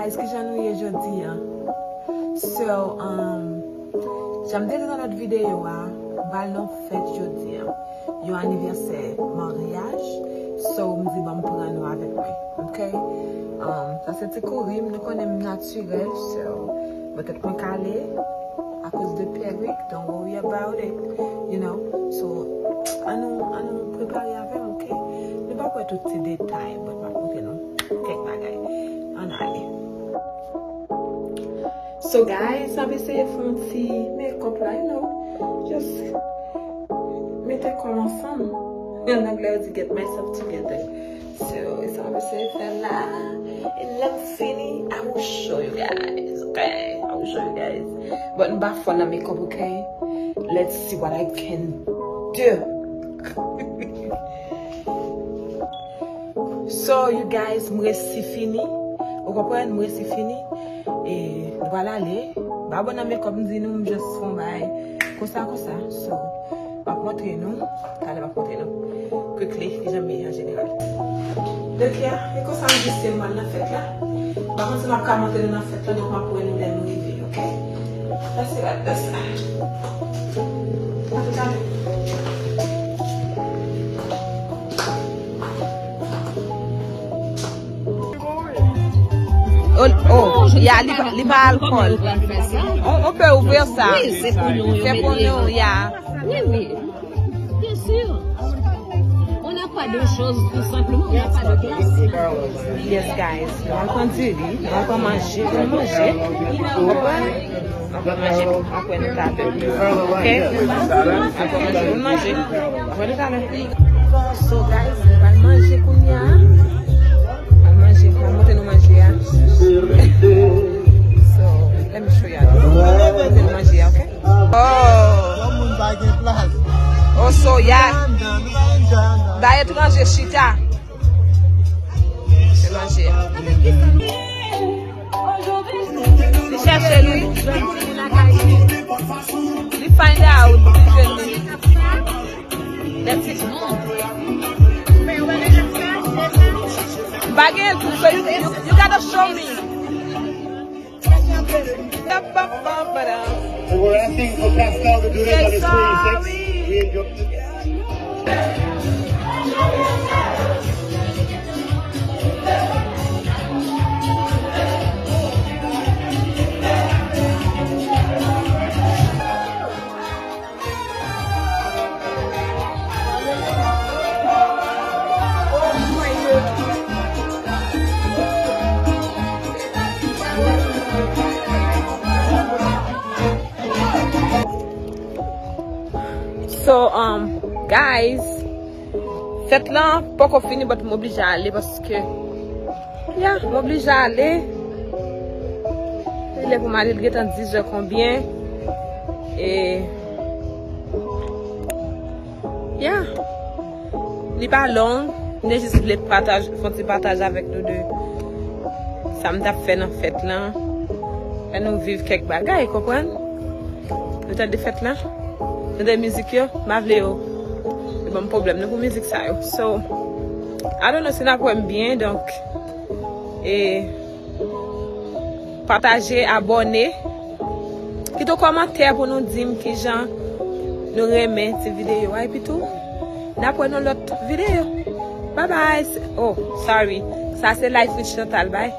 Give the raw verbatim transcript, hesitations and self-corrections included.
Guys, kijan nou ye jodi a? So, um, jan m te di nan lòt videyo a, m pral nan fèt jodi a. Yon anivèsè maryaj. So, m di, "Ban m pran nou avèk mwen." Ok? Um, sa se ti kouri m, nou konnen m natirèl, so, mwen tèt mwen kale akoz de pèrik, don't worry about it, you know? So, ann nou, ann nou prepare avè m, ok? Nou pa wè tout ti detay, but m ap montre nou kèk bagay. Ann ale. So, guys, m ap eseye fè yon ti makeup la, you know? Just mete kò m ansanm. An anglè, yo di, "Get myself together." So, e sa m ap eseye fè la. And lè m fini, I will show you guys, okay? I will show you guys. But m pa fò nan makeup, okay? Let's see what I can do. So, you guys, m resi fini. Ou konprann? M resi fini. E, nou pral ale. M pa bon nan makeup, m di nou, m just fè yon bagay konsa, konsa. So, m ap montre nou. Talè m ap montre nou. Quickly, kijan m ye an jeneral. Donk, ya, e konsa m jis se m al nan fèt la. M pa konn si m ap ka montre nou nan fèt la, donk m ap wè nou lè nou rive, ok? Let's see what this. A tout à l'heure. Oh, oh, ya, li pa, li pa alkòl. On, on peut ouvrir ça. Wi, se pou nou, yo mete. C'est pour nous, ya. Wi, wi. Bien sûr. On n'a pas de choses, tout simplement, on n'a pas de place. Yes, guys. Nou al pran diri, nou al pran manje, nou manje. Ou konprann? Apre manje, apre nou ta fè. Ok? Apre manje, nou manje. Apre nou ta fè. So, guys, nou pral manje kounye a. Pral manje, pral montre nou manje a. So, let me show y'all. Montre nou manje a, ok? Oh. Oh, so, ya. Bay etranje chita. Se manje a. Li chèche li. Li find out. Li jwenn li. That's it. M pa gen l tou, so you, you, you gotta show me. So we're asking for Pascal to do this on his twenty-six. We enjoy it. So, um, guys, fèt lan poko fini, but m oblije ale paske, ya, m oblije ale. Li lè pou m ale, li gentan dizè konbyen. E, ya. Li pa long, m te jis vle pataj, fè yon ti pataj avèk nou de sa m t ap fè nan fèt lan. Fè nou viv kèk bagay, konprann? Nou tande fèt lan? Nou tande mizik yo? M pa vle yo. Yo ban m pwoblèm, nou pou mizik sa yo. So, I don't know si n ap wè m byen, donk, e, pataje, abòne. Kite yon kòmantè pou nou di m kijan nou renmen ti videyo a. Epi tou, n ap wè nan lòt videyo. Bye bye. Oh, sorry. Sa se Life with Chantal. Bye.